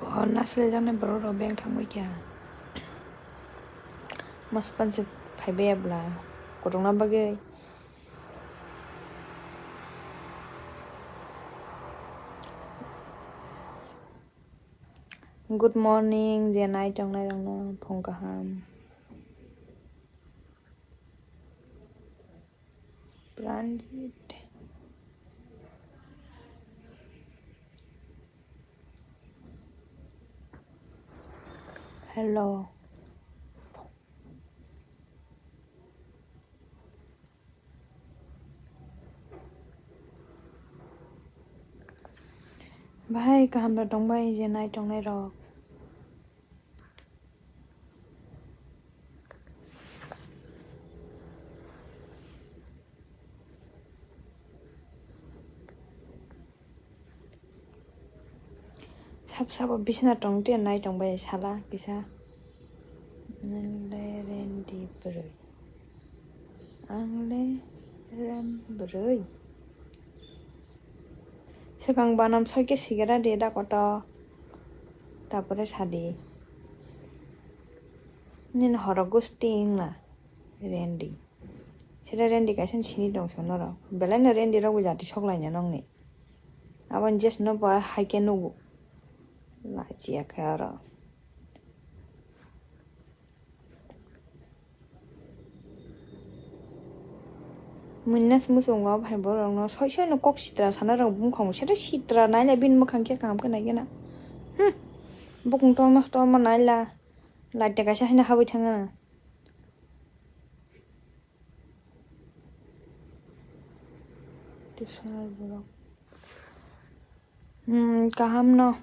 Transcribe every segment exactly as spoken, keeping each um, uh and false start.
Bo nasle jaknai borok rok bank thangbai kha. Mas panse phaibai abla. Kotorna bagwi. Good morning, je nai tongnai rokno phung kaham. Pranjit. Hello. Bahai kaham rok tongbai je nai tongnai rok. Sab sabo bisna tong te nai tong bai sala kisa. Ang le rendi bwrwi. Ang le rem bwrwi. Swkang banam soi khe sigera de da koto. Tapore sadi. Nini horo gusti wngna rendi. Sida rendi kaisa sini tong song norok. Belai no rendi rok bo jati sok laina nongni. Aboni jesno ba hai khe nugo. Lachiya khe oro. Muinas muchungo bai borokno soi soi no kok sitra sana rok bumkhang sida sitra naila bini mukhang khe kaham khe naikhe na. Hmm. Bukung tongma tongma naila. Laite kaisa haino habwi thangna. Tisar borok. Hmm, kaham no.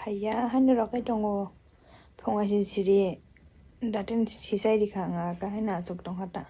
Khaiya haino rok kai tongo. Phunga siri datin sisai rikha nga ka haino achuk tongkha ta.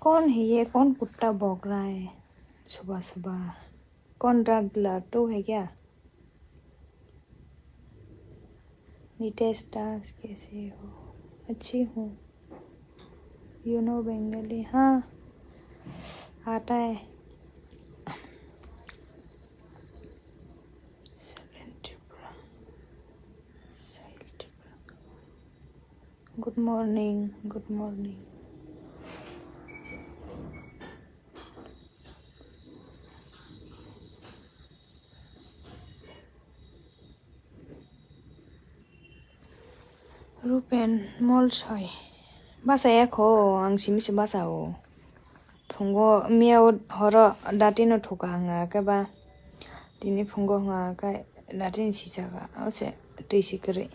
कौन है ये, कौन कुत्ता भौंक रहा है सुबह सुबह? कौन ड्रग डिलर, तू है क्या? नितेश दास, कैसे हो? अच्छी हूँ। You know Bengali? हाँ, आता है। Silent Tripura. Silent Tripura. Good morning, good morning. Rupen mol soi. Bachaya kho, ang simi se bachao. Phungo miya horo datino thuka hwnga khe ba. Tini phungo hwnga khe datini sijaka, ose twi si kwrwi.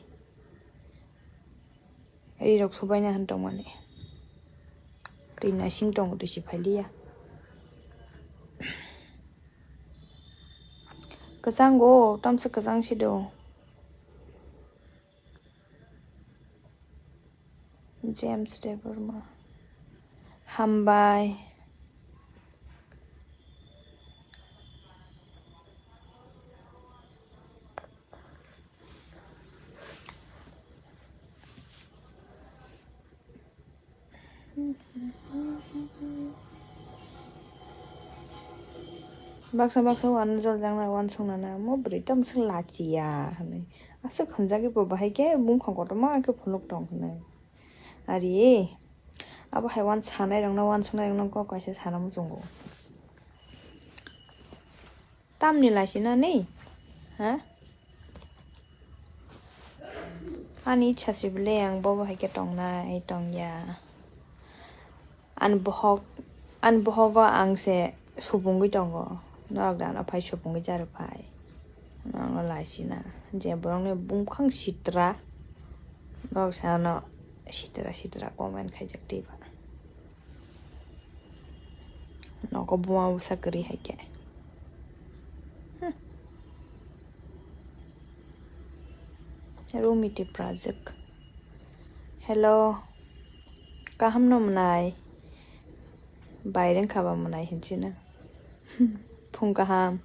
Rirok subaina han tongmani. Twi naising tongo, twi si phailiya. Kwchango, tamsa kwchang si do. James Debbarma. Hambai. Baksa baksa uanjol jaknai uansuknana, omo bwrwi tamo swk lachiya hinwi. Aswk hwnjagwi bo bahai khe bumkhang kotorma khe phunuk tong hinwi. Ari, abo hai uansanai rokno, uansuknai rokno kok kaisa sana muchungo. Tamni laisinani? Ha? Ani ichha si bwle ang bobo hai khe tongnai, tongya. Ani bohok, ani bohogo ang se supungwi tongo. Norok da ano phai supungwi charwk phai. Ano laisina. Je borokni bumkhang sitra. Norok se ano sitra sitra comment khaijak twiba. Nogo buma busa kwrwi hai khe. Hmm. Rumi Tiprajwk. Hello. Kaham no mwnai? Bai rwng kha ba mwnai hinchino. Phung kaham.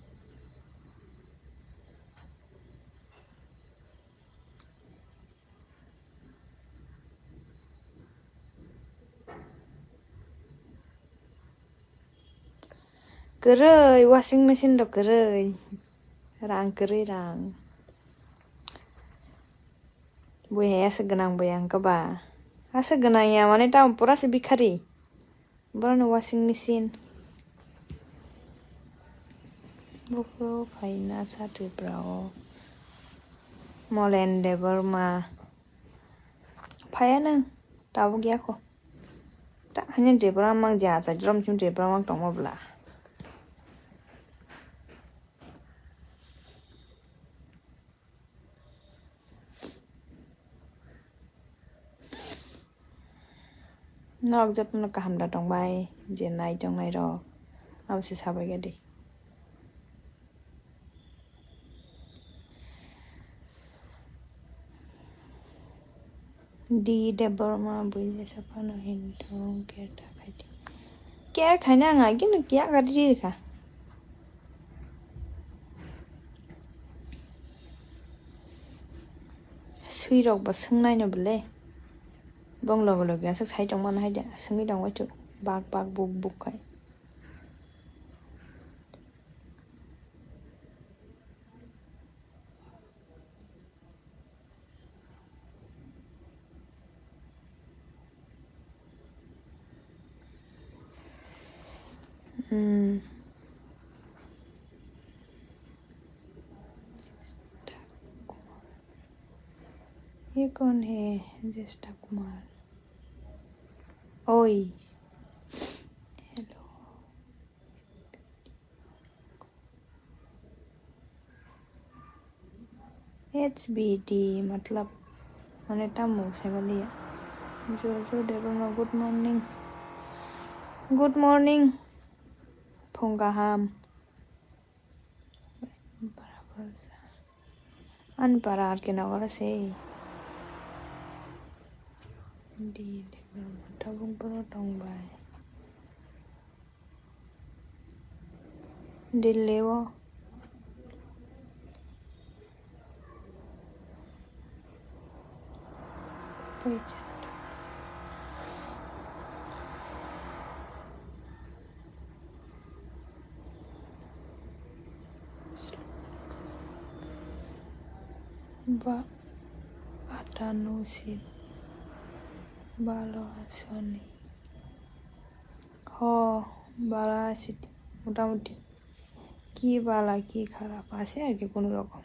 Kwrwi, washing machine rok kwrwi. Rang kwrwi rang. Bui hai aswk gwnang bui ang khe ba. Aswk gwnang ya mane tamo pura se bikhari. Borokni washing machine. Buphuru phaina sa Tripura o. Molen Debbarma. Phaiya nang. Tabuk ya kho. Ta haino Debbarma mang ja sa drum chim Debbarma tongma bla. Norok jotono kaham da tongbai, je nai tongnai rok, abo se sabai khe di. D Debbarma buini saphano hinthung care ta khaidi. Care khaina ang agini yak gari rikha. Swi rok bo swngnai no bole. Bong logo logi aswk sai tongmani hai de, swngwi tongbai thuk. Bak bak buk buk khai. Hmm. ये कौन है ज्येष्ठा Kumar? Oi. Hello. H B D matlab mane tamo saimaliya. Jojo Debbarma, good morning. Good morning. Phung kaham. Ani para R K Nagar se. D Debbarma tabuk boro tongbai. Delhi o. Ba atanu si balo asoni. Ho, bala achi, motamuti. Ki bala, ki kharap, achi ar ki kono rokom.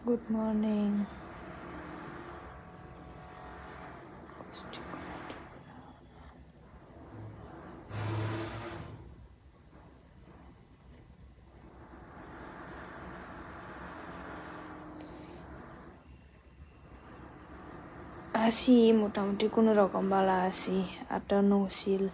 Good morning. Achi motamuti kono rokom bala achi, atanu sil.